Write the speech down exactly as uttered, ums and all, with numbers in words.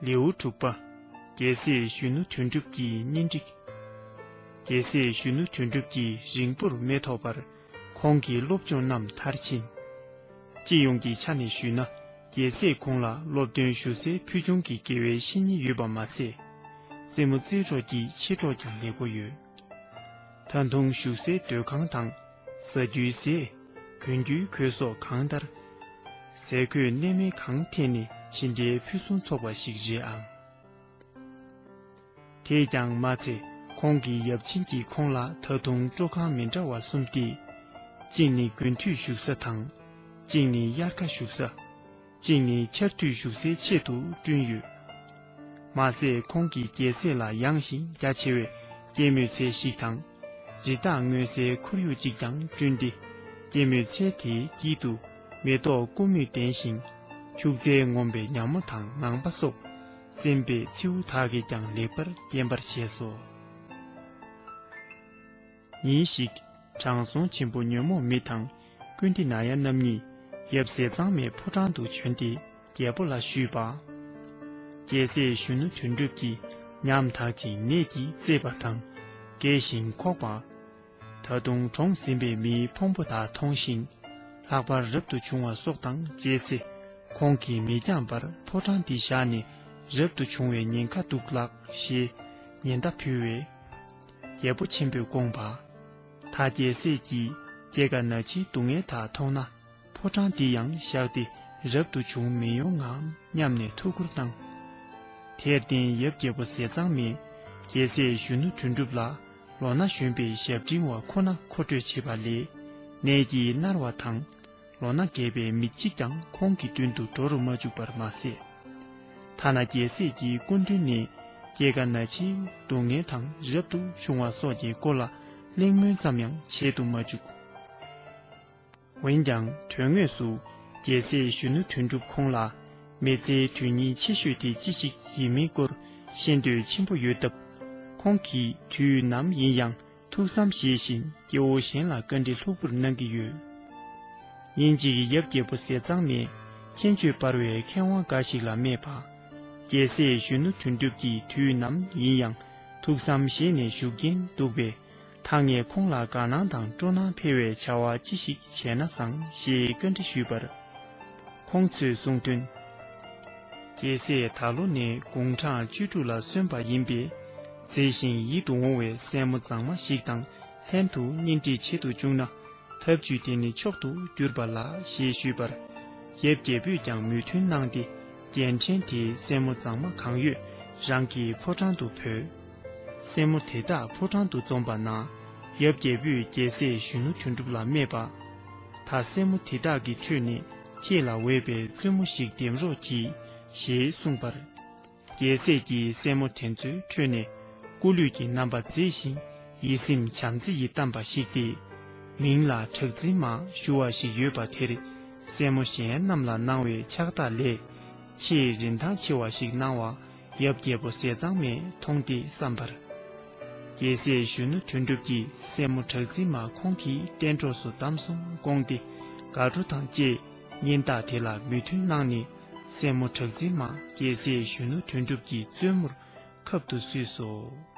ལེའུ་དྲུག་པ། རྒྱལ་སྲས་གཞོན་ནུ་དོན་གྲུབ་ཀྱི་གཉེན་སྒྲིག་རྒྱལ་སྲས་གཞོན་ནུ་དོན་གྲུབ་ཀྱིས་རིང་པོར་མི་ཐོགས་པར་ཁོང་གི་སློབ་སྦྱོང་རྣམས་མཐར་ཕྱིན། སྤྱི་ཡོངས་ཀྱི་ཆ་ནས་ཞུས་ན། རྒྱལ་སྲས་ཁོང་ལ་སློབ་སྟོན་ཞུ་སའི་ཕུལ་བྱུང་གི་དགེ་བའི་བཤེས་གཉེན་ཡོད་པ་མ་ཟད། རྩེད་མོ་རྩེད་གྲོགས་ཀྱི་མཆེད་གྲོགས་ཀྱང་ལེགས་པོ་ཡོད། ད་དུང་བཞུགས་སའི་སྡོད་ཁང་དང་། ཟ་རྒྱུའི་ཟས། གོན་རྒྱུའི་གོས་སོགས་གང་ལྟར། ཟས་གོས་གནས་མལ་གང་ཐད་ནས་ཇི་འདྲའི་ཕུན་སུམ་ཚོགས་པ་ཞིག་རེད་ཨང་། དེས་ཀྱང་མ་ཚད། ཁོང་གི་ཡབ་ཆེན་གྱིས་ཁོང་ལ་ད་དུང་སྤྲོ་ཁང་མི་འདྲ་བ་གསུམ་སྟེ། གཅིག་ནི་དགུན་དུས་བཞུགས་ས་དང་། གཅིག་ནི་དབྱར་ཁ་བཞུགས་ས། གཅིག་ནི་ཆར་དུས་བཞུགས་སའི་ཆེད་དུ་བསྐྲུན་ཡོད། མ་ཟད་ཁོང་གིས་རྒྱལ་སྲས་ལ་ཡངས་ཤིང་རྒྱ་ཆེ་བའི་སྐྱེད་མོས་ཚལ་ཞིག་དང་། རི་དྭགས་རྔོན་སའི་ཁོར་ཡུག་ཅིག་ཀྱང་བསྐྲུན་ཏེ། སྐྱེད་མོས་ཚལ་དེའི་དཀྱིལ་དུ་མེ་ཏོག་ཀུ་མུད་ལྡན་ཞིང་། ཁྱུག་རྩལ་ངོམས་པའི་ཉ་མོ་དང་ངང་པ་སོགས། རྩེན་པའི་མཚེའུ་དག་གིས་ཀྱང་ལེགས་པར་བརྒྱན་པར་བྱས་སོ། ཉིན་ཞིག་དྲང་སྲོང་ཆེན་པོ་ཉོན་མོངས་མི་དང་ཀུན་ཏི་ན་ཡ་རྣམ་གཉིས་ཡབ་ཟས་གཙང་མའི་ཕོ་བྲང་དུ་བྱོན་ཏེ་རྒྱལ་པོ་ལ་ཞུས་པ། རྒྱལ་སྲས་གཞོན་ནུ་དོན་གྲུབ་ཀྱིས་ཉམ་ཐག་ཅིང་ནད་ཀྱིས་གཙེས་པ་དང་། རྒས་ཤིང་འཁོགས་པ། ད་དུང་གྲོངས་ཟིན་པའི་མིའི་ཕུང་པོ་དག་མཐོང་ཞིང་། ལྷག་པར་རབ་ཏུ་བྱུང་བ་སོགས་དང་མཇལ་ཚེ། ཁོང་གིས་མི་འགྱངས་པར་ཕོ་བྲང་འདི་བཞག་ནས་རབ་ཏུ་བྱུང་བའི་ཉེན་ཁ་འདུག་ལགས་ཞེས་ཉེན་བརྡ་ཕུལ་བས། རྒྱལ་པོ་ཆེན་པོས་དགོངས་པ། ད་རྒྱལ་སྲས་ཀྱིས་སྐྱེ་རྒ་ན་འཆིའི་སྡུག་བསྔལ་དག་མཐོང་ན། ཕོ་བྲང་འདི་ཡང་བཞག་སྟེ་རབ་ཏུ་བྱུང་མི་ཡོང་ངམ་སྙམ་ནས་ཐུགས་ཁུར་བཏང་། དེར་བརྟེན་ཡབ་རྒྱལ་པོ་ཟས་གཙང་མས་རྒྱལ་སྲས་གཞོན་ནུ་དོན་གྲུབ་ལ་ལོ་ན་གཞོན་པའི་ཞབས་འབྲིང་བ་ཁོ་ན་མཁོ་སྤྲོད་བྱས་པ་ལས། ནད་ཀྱིས་མནར་བ་དང་། ལོ་ན་རྒས་པའི་མི་གཅིག་ཀྱང་ཁོང་གི་མདུན་དུ་འགྲོ་རུ་མ་བཅུག་པར་མ་ཟད། ཐ་ན་རྒྱལ་སྲས་ཀྱི་སྐུ་མདུན་ནས་སྐྱེ་རྒ་ན་འཆིའི་སྡུག་བསྔལ་དང་རབ་ཏུ་བྱུང་བ་སོགས་ཀྱི་སྐོར་ལ་གླེང་མོལ་ཙམ་ཡང་བྱེད་དུ་མ་བཅུག། འོན་ཀྱང་དོན་དངོས་སུ་རྒྱལ་སྲས་གཞོན་ནུ་དོན་གྲུབ་ཁོང་ལ་མི་ཚེའི་དོན་སྙིང་ཆེ་ཤོས་དེ་ཅི་ཞིག་ཡིན་མིན་སྐོར་ཤེས་འདོད་ཆེན་པོ་ཡོད་སྟབས། ཁོང་གིས་དུས་ནམ་ཡིན་ཡང་ཐུགས་བསམ་བཞེས་བཞིན་སྐྱེ་བོ་གཞན་ལ་བཀའ་འདྲི་ལྷུག་པོར་གནང་གི་ཡོད། ཉིན་གཅིག་ཡབ་རྒྱལ་པོ་ཟས་གཙང་མས་མཁྱེན་དཔྱོད་འབར་བའི་མཁས་དབང་འགའ་ཞིག་ལ་སྨྲས་པ། རྒྱལ་སྲས་གཞོན་ནུ་དོན་གྲུབ་ཀྱིས་དུས་ནམ་ཡིན་ཡང་ཐུགས་བསམ་བཞེས་ནས་བཞུགས་ཀྱིན་འདུག་པས། ད་ངས་ཁོང་ལ་དགའ་སྣང་དང་སྤྲོ་སྣང་འཕེལ་བའི་བྱ་བ་ཅི་ཞིག་བྱས་ན་བཟང་ཞེས་བཀའ་འདྲི་ཞུས་པར། ཁོང་ཚོས་གསུངས་དོན། རྒྱལ་སྲས་ད་ལོ་ནས་དགུང་གྲངས་བཅུ་དྲུག་ལ་སོན་པ་ཡིན་པས། མཛེས་ཤིང་ཡིད་དུ་འོང་བའི་སྲས་མོ་མཛངས་མ་ཞིག་དང་ལྷན་དུ་གཉེན་སྒྲིག་བྱེད་དུ་བཅུག་ན། ཐབས་ཇུས་དེ་ནི་མཆོག་ཏུ་གྱུར་པ་ལགས་ཞེས་ཞུས་པར། ཡབ་རྒྱལ་པོས་ཀྱང་མོས་མཐུན་གནང་སྟེ། རྒྱལ་ཕྲན་དེའི་སྲས་མོ་མཛངས་མ་གང་ཡོད་རང་གི་ཕོ་བྲང་དུ་བོས། སྲས་མོ་དེ་དག་ཕོ་བྲང་དུ་འཛོམས་པ་ན། ཡབ་རྒྱལ་པོས་རྒྱལ་སྲས་གཞོན་ནུ་དོན་གྲུབ་ལ་སྨྲས་པ། ད་སྲས་མོ་དེ་དག་གི་ཁྲོད་ནས་ཁྱེད་ལ་འོས་པའི་བཙུན་མོ་ཞིག་འདེམས་རོགས་གྱིས་ཞེས་གསུངས་པར། རྒྱལ་སྲས་ཀྱིས་སྲས་མོ་དེ་ཚོའི་ཁྲོད་ནས་སྐུ་ལུས་ཀྱི་རྣམ་པ་མཛེས་ཤིང་ཡིད་སེམས་བྱམས་བརྩེ་ཡིས་གཏམས་པ་ཞིག་སྟེ། མིང་ལ་གྲགས་འཛིན་མ་ཞུ་བ་ཞིག་ཡོད་པ་དེར། སྲས་མོ་གཞན་རྣམས་ལ་གནང་བའི་ཕྱག་རྟགས་ལས་ཆེས་རིན་ཐང་ཆེ་བ་ཞིག་གནང་བ་ཡབ་རྒྱལ་པོ་ཟས་གཙང་མས་མཐོང་སྟེ་བསམ་པར། རྒྱལ་སྲས་གཞོན་ནུ་དོན་གྲུབ་ཀྱིས་སྲས་མོ་གྲགས་འཛིན་མ་ཁོང་གི་གཏན་གྲོགས་སུ་བདམས་སོང་དགོངས་ཏེ་དགའ་སྤྲོ་དང་བཅས་གཉེན་རྟགས་དེ་ལ་མོས་མཐུན་གནང་ནས། སྲས་མོ་གྲགས་འཛིན་མ་རྒྱལ་སྲས་གཞོན་ནུ་དོན་གྲུབ་ཀྱི་བཙུན་མོར་ཁབ་ཏུ་བསུས་སོ།